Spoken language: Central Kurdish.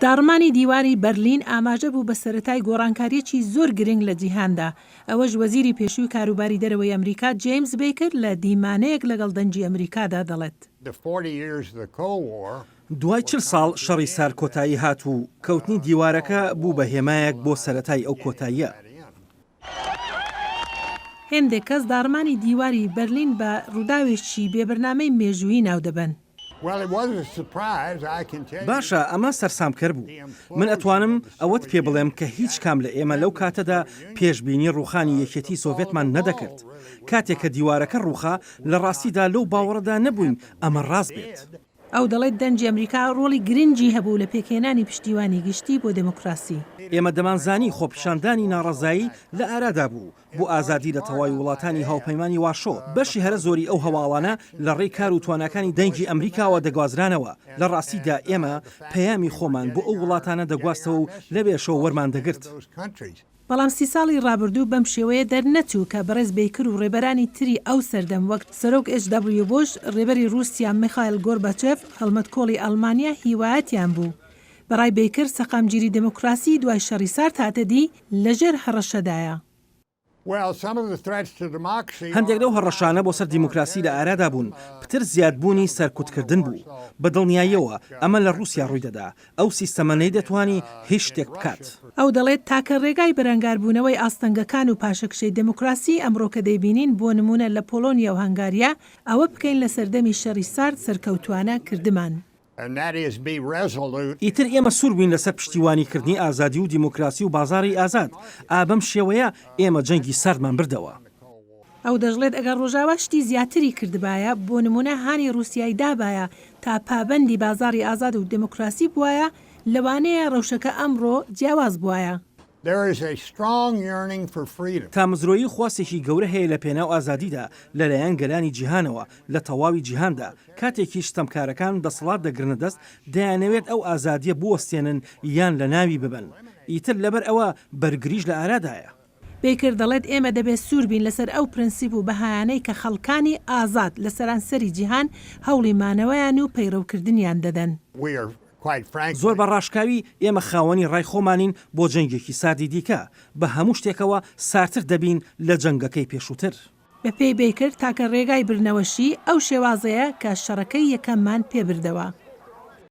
داڕمانی دیواری بەرلین ئاماژە بوو بە سەرەتای گۆڕانکارییەکی زۆر گرنگ لە جیهاندا، ئەوەش وەزیری پێشووی کاروباری دەرەوەی ئەمریکا جەیمس بەیکر لە دیمانەیەک لەگەڵ دەنگی ئەمریکادا دەڵێت. دوای 40 ساڵ شەڕی سارد کۆتایی هات و کەوتنی دیوارەکە بوو بە هێمایەک بۆ سەرەتای ئەو کۆتاییە. هێندێک کەس داڕمانی دیواری بەرلین بە ڕووداوێکی بێ بەرنامەی مێژوویی ناودەبەن. باشە، ئەمە سەرسامکەر بوو. من ئەتوانم ئەوەت پێ بڵێم کە هیچ کام لە ئێمە لەو کاتەدا پێشبینی ڕووخانی یەکێتی سۆڤێتمان نەدەکرد. کاتێک کە دیوارەکە ڕووخا، لە ڕاستیدا لەو باوەڕەدا نەبووین ئەمە ڕاست بێت. ئەو دەڵێت دەنگی ئەمریکا ڕۆڵی گرنگی هەبوو لە پێکهێنانی پشتیوانی گشتی بۆ دێموکراسی. ئێمە دەمانزانی خۆپیشاندانی ناڕەزایی لە ئارادا بوو بۆ ئازادی لە تەواوی وڵاتانی هاوپەیمانی وارشۆ، بەشی هەرە زۆری ئەو هەواڵانە لە ڕێی کار و تواناکانی دەنگی ئەمریکاوە دەگوازرانەوە، لە ڕاستیدا ئێمە پەیامی خۆمان بۆ ئەو وڵاتانە دەگواستەوە و لەوێشەوە وەرمان دەگرت. بەڵام سی ساڵی ڕابردوو بەم شێوەیە دەرنەچوو کە بەڕێز بەیکر و ڕێبەرانی تری ئەو سەردەم وەک سەرۆک ئێچ دەبڵیو بوش، ڕێبەری ڕووسیا میخایل گۆرباچێڤ، هەڵمەت کۆڵی ئەڵمانیا هیوایەتیان بوو. بە ڕای بەیکر سەقامگیری دێموکراسی دوای شەڕی سارد هاتە دی لە ژێر هەڕەشەدایە. هەندێک لەو هەڕەشانە بۆ سەر دیموکراسی لە ئارادا بوون، پتر زیادبوونی سەرکوتکردن بوو. بە دڵنیاییەوە ئەمە لە ڕووسیا ڕوویدەدا. ئەو سیستەمە نەیدەتوانی هیچ شتێک بکات. ئەو دەڵێت تاکە ڕێگای بەرەنگاربوونەوەی ئاستەنگەکان و پاشەکشەی دێموکراسی ئەمڕۆ کە دەیبینین بۆ نموونە لە پۆڵۆنیا و هەنگاریا ئەوە بکەین لە سەردەمی شەڕی سارد سەرکەوتووانە کردمان. ئیتر ئێمە سوور بووین لەسەر پشتیوانیکردنی ئازادی و دیموکراسی و بازاڕی ئازاد، ئا بەم شێوەیە ئێمە جەنگی ساردمان بردەوە. ئەو دەشڵێت ئەگەر ڕۆژاوا شتی زیاتری کردبایە، بۆ نموونە هانی ڕووسیای دابایە تا پابەندی بازاڕی ئازاد و دێموکراسی بوایە، لەوانەیە ڕەوشەکە ئەمڕۆ جیاواز بوایە. تامەزرۆیی و خواستێکی گەورە هەیە لە پێناو ئازادیدا لەلایەن گەلانی جیهانەوە لە تەواوی جیهاندا، کاتێکیش ستەمکارەکان دەسەڵات دەگرنە دەست دەیانەوێت ئەو ئازادییە بوەستێنن یان لەناوی ببەن، ئیتر لەبەر ئەوە بەرگریش لە ئارادایە. بەیکر دەڵێت ئێمە دەبێت سوور بین لەسەر ئەو پرەنسیپ و بەهایانەی کە خەڵکانی ئازاد لە سەرانسەری جیهان هەوڵی مانەوەیان و پەیڕەوکردنیان دەدەن. زۆر بە ڕاشکاوی ئێمە خاوەنی ڕای خۆمانین بۆ جەنگێکی ساردی دیکە، بە هەموو شتێکەوە ساردتر دەبین لە جەنگەکەی پێشووتر. بەپێی بەیکر تاکە ڕێگای بردنەوەشی ئەو شێوازەیە کە شەڕەکەی یەکەممان پێ بردەوە.